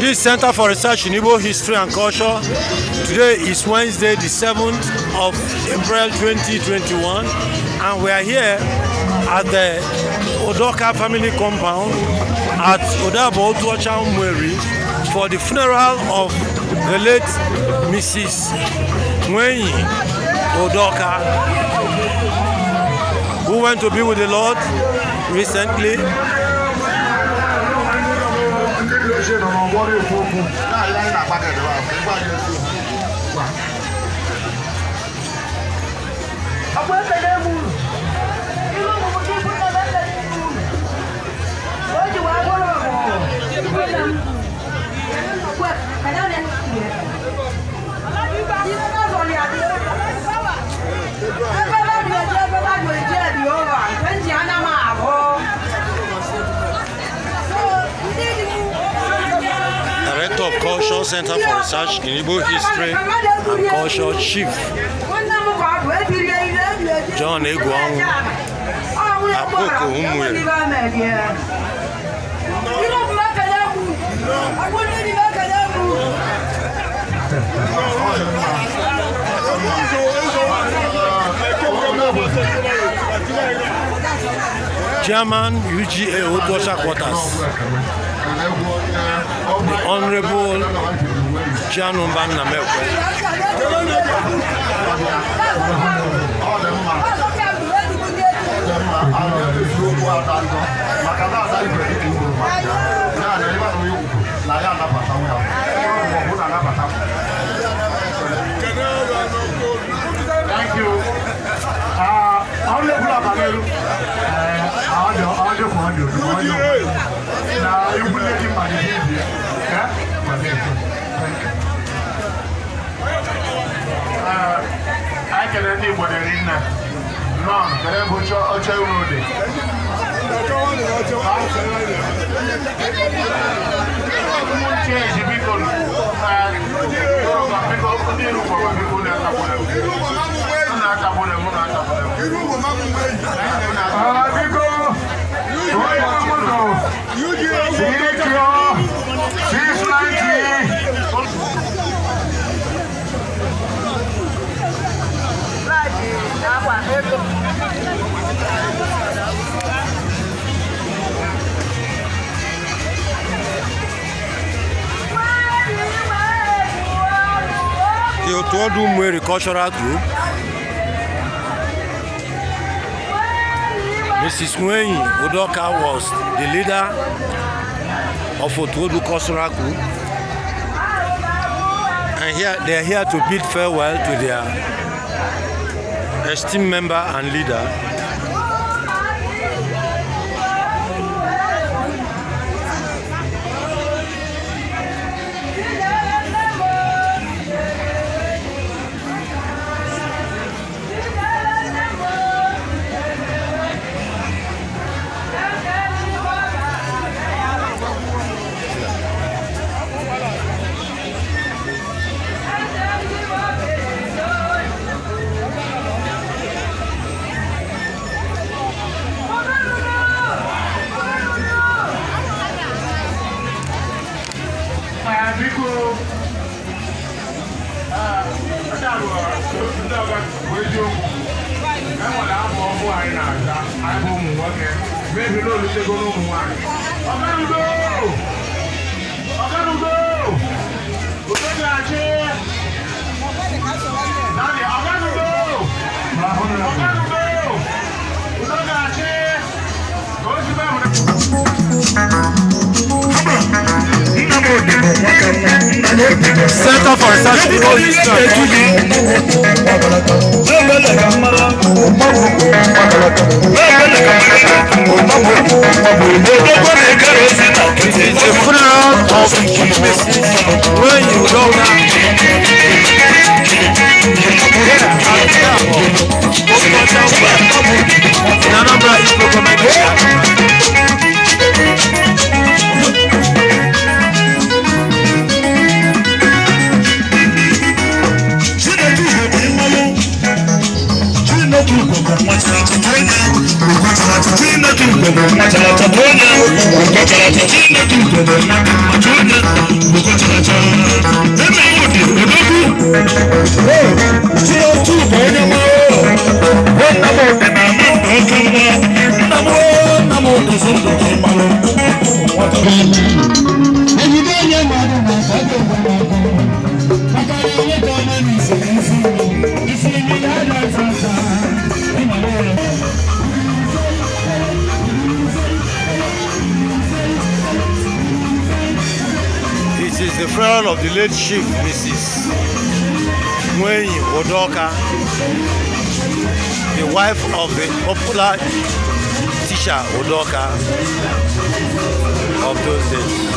This Center for Research in Igbo History and Culture. Today is Wednesday, the 7th of April 2021, and we are here at the Udoka family compound at Odabo Otuocha Umueri for the funeral of the late Mrs. Nwenyi Udoka, who went to be with the Lord recently. Ndị dị ochie nọ n'ọgbọ na-ekwu okwu na-ahịa anyị na-agbadebe ahụ ka ịgwa anyị eziokwu. Ọkwa ekele m unu. Ilu bụ bụ ibu nna m ekele m unu. O ji wee bụrụ ọgụ. Kwe, kada ne. Ife zọrọ ya dị. Ebe ba dị eje, ebe ba dị eje dị ụwa, nke m ji anya m ahụ. So, ndị dị m. Director of Culture, Center for Research in Igbo History and Culture, Chief Nwanne m bụ abụ ebiri ihe ebi eje. John Egwuonwu, Akpoko Umueri. Ilu bụ ekele m unu. Ọgwụ ndị dị m ekele m unu. Chairman UGA Otuocha Quarters, the Honorable Chianumba Nnamekwe. Ọ dị mma, dị mma, a na-eziokwu ada njọ maka na ada ibe dịka igburu maka ya ya na ebe ahụ ikwu na ya anabatanwu ya ọ bụ na anabata. Thank you. Ọ na-ekwu abalị ọ dị kwa ọ dị odu ọ dị na egwu nne gị mmadụ ihe ibi ya. Thank you. Anyị kelere ndị Igbo dịrị nne. Nnọọ, Kedu ebe oche unu dị? Change biko. Biko ndị Igbo biko na-akagburu m. Na-akagburu m, na-akagburu m. Biko, onye moto CQ 690. The Otuodu Umueri Cultural Group, Mrs. Nwenyi Udoka was the leader of Otuodu Cultural Group, and here they are here to bid farewell to their esteemed member and leader. Biko, ndị a bụ ndị ọga bụ eziokwu. E nwere abụ ọhụụ anyị na-aza, anyị bụ ụmụ nwoke mebi na olutego n'ụmụ nwaanyị. Ọganugo! Ọganugo! Udo ga-achị! Daddy, ọganugo! Ọganugo! Udo ga-achị! Ka o si mee bụ Center for Research in Igbo History and Culture. It is the funeral of Mrs. Nwenyi Udoka. Here at Odabo, Otuocha Umueri, in Anambra East Local Government Area. Chineke Igbo bụ mmanwụ. Chineke Igbo bụ nwa chara acha. Chineke Igbo bụ nwa chara acha onye. Chineke Igbo bụ nwa dị mma onye. It is the funeral of the late Chief Mrs. Nwenyi Udoka, the wife of the popular teacher Udoka of those days.